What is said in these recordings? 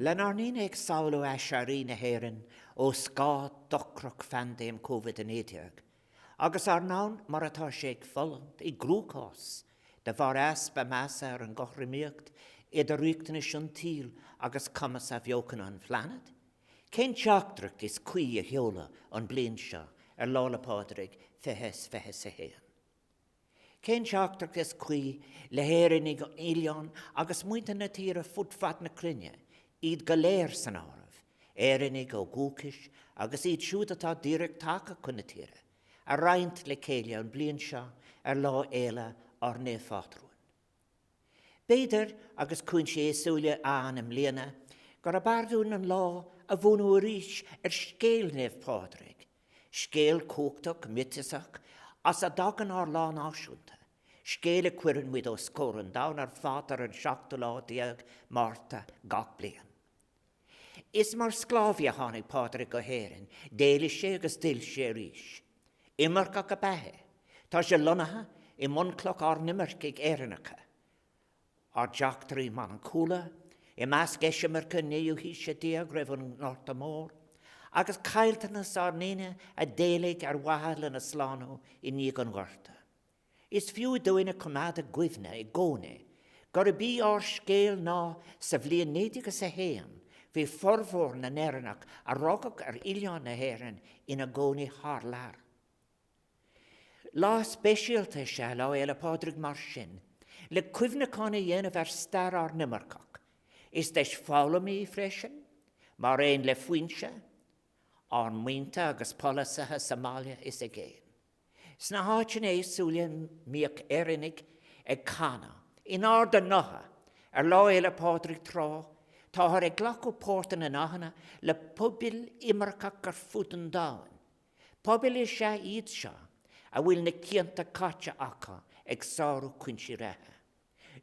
Lenár ndaoine ag samhlú aiséirí na hÉireann ó scáth dochrach phaindéim Covid-19, agus ár ndomhan mar atá sé ag fulaingt i gcruachás de bharr easpa measa ar an gcothromaíocht idir riachtanais an tsaoil agus cumas athbheochana an phláinéid, cén teachtaireacht is cuí a sheoladh an bliain seo ar Lá 'le Pádraig 2021? Cén teachtaireacht is cuí le hÉireannaigh an oileáin agus muintir na tíre fud fad na cruinne, iad go léir san áireamh, Éireannaigh ó dhúchais agus iad siúd atá díreach tagtha chun na tíre, a roinnt le chéile an bliain seo ar Lá Fhéile ár Naomhphátrúin? B'fhéidir, agus cúinsí éagsúla ann i mbliana, gurb fhearr dúinn an lá a bhunú arís ar scéal Naomh Pádraig, scéal cumhachtach miotasach as a dtagann ár lá náisiúnta, scéal a chuireann muid os comhair an domhain ar fad ar an seachtú lá déag Márta gach bliain. Is mar sclábhaí a tháinig Pádraig go hÉirinn, d'éalaigh sé agus d'fhill sé arís. Imirceach ab ea é. Tá sé lonnaithe i mbunchloch ár n-imircigh Éireannacha, ár dteachtairí manachúla, i measc eisimirce an naoú haoise déag roimh an nGorta Mór, agus caillteanas ár ndaoine a d'éalaigh ar mhaithe lena slánú i ndiaidh an Ghorta. Is fiú dúinn a choimeád i gcuimhne i gcónaí gurb í ár scéal ná sa bhliain 1901 bhí formhór na nÉireannach a rugadh ar oileán na hÉireann ina gcónaí thar lear. Lá speisialta is ea Lá Fhéile Pádraig mar sin, le cuimhneachán a dhéanamh ar stair ár n-imirceach. Is deis foghlama í freisin, mar aon le foinse ár maointe agus polasaithe sa mbaile is i gcéin. Sna háiteanna éagsúla a mbíodh Éireannaigh ag canadh in ard a ngutha ar Lá Fhéile Pádraig tráth, táthar ag glacadh páirte ina ndathanna le pobail imirceach ar fud an domhain. Pobail is ea iad seo a bhfuil na cianta caite acu ag sárú cúinsí reatha.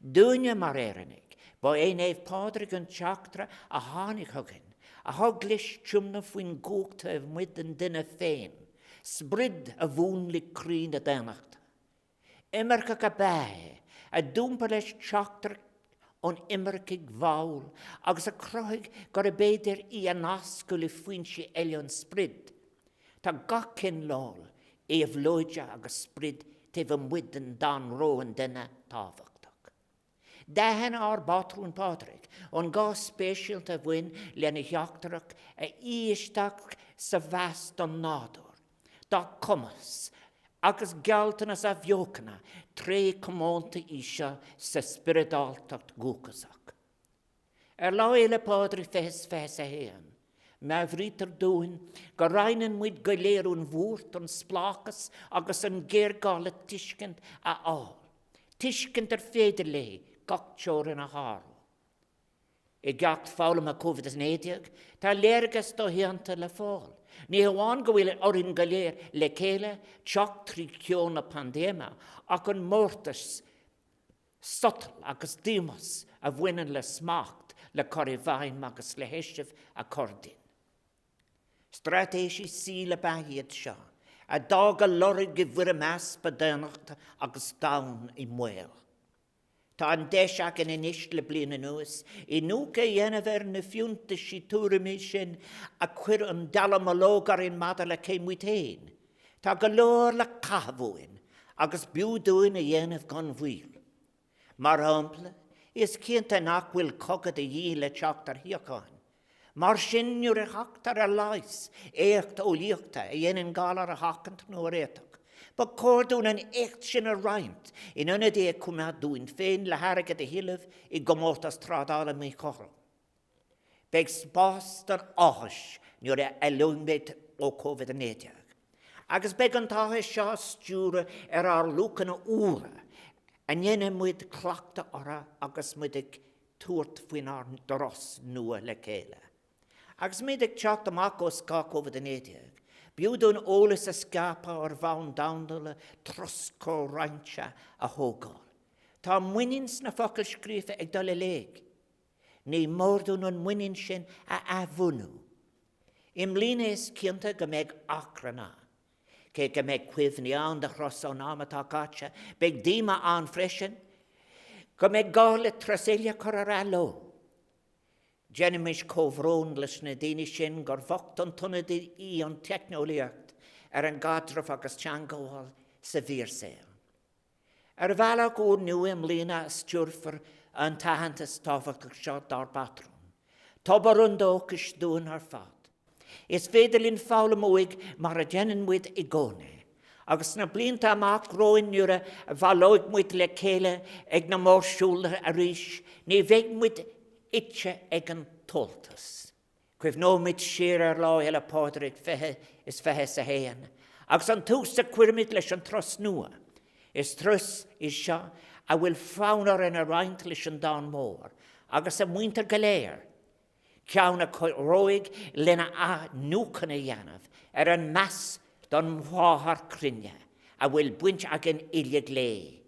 Dúinne mar Éireannaigh, ba é Naomh Pádraig an teachtaire a tháinig chugainn, a thug leis tiomna faoin gcumhacht taobh amuigh den duine féin, sprid a mhúnlaigh croí na daonnachta. Imirceach ab ea é, a d'iompair leis teachtaireacht ó imircigh mhall agus a chruthaigh gurbh fhéidir í a nascadh le foinsí eile an sprioid. Tá gach cineál éabhlóide agus sprid taobh amuigh den d'anró an duine tábhachtach. D'aithin ár bpátrún Pádraig an gá speisialta a bhain lena theachtaireacht a fhí isteach sa mheas don nádúr, dá cumas agus gealltanas athbheochana, tréith comónta í seo sa spioradáltacht dhúchasach. Ar Lá Fhéile Pádraig 2021, meabhraítear dúinn go roinneann muid go léir an bhuairt, an spleáchas agus an géarghá le tuiscint a fháil, tuiscint ar féidir léi gach teorainn a shárú. I gceacht foghlama Covid-19, tá léargas doshéanta le fáil. Ní hamháin go bhfuil orainn go léir le chéile teacht trí cheo na paindéime, ach an mórtas, sotal agus díomas a bhaineann le smacht le cur i bhfeidhm agus le heisiamh a chur dínn. Straitéisí saoil ab ea iad seo, a d'fhág a lorg i bhfoirm easpa daonnachta agus domhan i mbaol. Tá an deis againn anois le bliain anuas iniúchadh a dhéanamh ar na fiúntaisí tuairimí sin a chuir an dallamullóg orainn maidir le cé muid féin, Tá go leor le caitheamh uainn agus b'fhiú dúinn a dhéanamh gan mhoill. Mar shampla, is cinnte nach bhfuil cogadh de dhíth le teacht ar shíocháin. Mar sin, nuair a thagtar ar leigheas, éacht eolaíochta a dhéanann galar a sheachaint nó a réiteach, ba chóir dúinn an éacht sin a roinnt in ionad é a choimeád dúinn féin le hairgead a thuilleamh i gcomórtas trádála míchothrom. Beidh spás don áthas nuair a éalóimid ó Covid-19, agus beidh an t-áthas seo á stiúradh ar ár luachanna úra a ndéanfaidh muid cleachtadh orthu agus muid ag tabhairt faoinár dturas nua le chéile. Agus muid ag teacht amach ó scáth Covid-19, b'fhiú dúinn eolas a scaipeadh ar bhonn domhanda le turas comhroinnte a thógáil. Tá muinín sna focail scríofa ag dul i léig. Ní mór dúinn an muinín sin a athbhunú. I mbliana is cinnte go mbeidh achrann ann. Cé go mbeidh cuimhní ann de thuras ón am atá caite, beidh díomá ann freisin go mbeidh gá le turas eile a chur ar athló. Déanaimis comhbhrón leis na daoine sin gur bhocht an t-ionadaí í an teicneolaíocht ar an gcaidreamh agus teangmháil sa bhfíorshaol. Ar bhealach úrnua i mbliana a stiúrfar an t-aitheantas tábhachtach seo dár bpatrún, tobar an dóchais dúinn ar fad. Is féidir linn foghlaim uaidh mar a dhéanann muid i gcónaí. Agus sna blianta amach romhainn nuair a bhaileoidh muid le chéile ag na mórshiúlta arís, ní bheidh muid ite ag an tomhaltas. Cuimhneoimid siar ar Lá Fhéile Pádraig 20 is 21 agus an tús a chuirimid leis an turas nua. Is turas í seo a bhfuil fonn orainn a roinnt leis an domhan mór agus a mhuintir go léir. Ceann a chabhróidh linn athnuachan a dhéanamh ar an meas don mháthairchruinne a bhfuil baint againn uilig léi.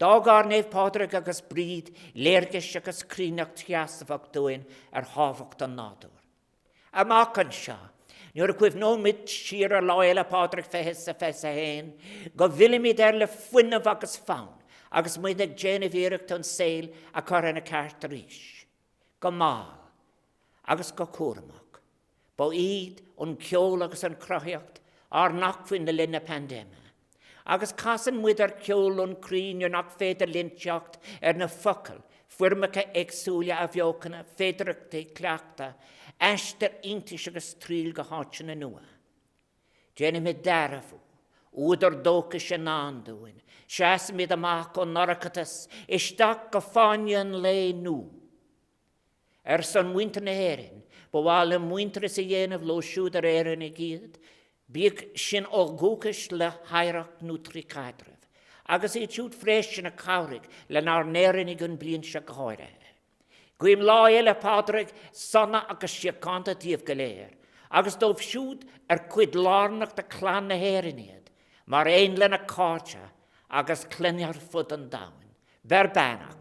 D'fhág ár Naomh Pádraig agus Bríd léargas agus críonnacht sheasmhach dúinn ar thábhacht an nádúir. Amach anseo, nuair a chuimhneoimid siar ar Lá Fhéile Pádraig 20 is 21, go bhfillfimid air le fuinneamh agus fonn agus muid ag déanamh iarrachta an saol a chur ina cheart arís. Go mall agus go cúramach. Ba iad an ceol agus an chruthaíocht ár n-acmhainn le linn na paindéime. Agus casann muid ar cheol ón gcroí nuair nach féidir linn teacht ar na focail, foirmeacha éagsúla athbheochana, féidearthachtaí cleachta, aistir iontais agus triall go háiteanna nua. Déanaimid dearbhú, údar dóchais i ndán dúinn, seasaimid amach ón ndorchadas isteach go fáinne an lae nua. Ar son mhuintir na hÉireann, ba mhaith liom muintearas a dhéanamh leo siúd ar Éireannaigh iad, bíodh sin ó dhúchas le hoidhreacht nó trí chaidreamh, agus iad siúd freisin a chabhraigh lenár nÉireannaigh an bhliain seo go háirithe. Guím Lá Fhéile Pádraig sona agus síochánta daoibh go léir, agus dóibh siúd ar cuid lárnach de chlann na hÉireann iad, mar aon lena cairde agus clainne ar fud an domhain. Beir beannacht.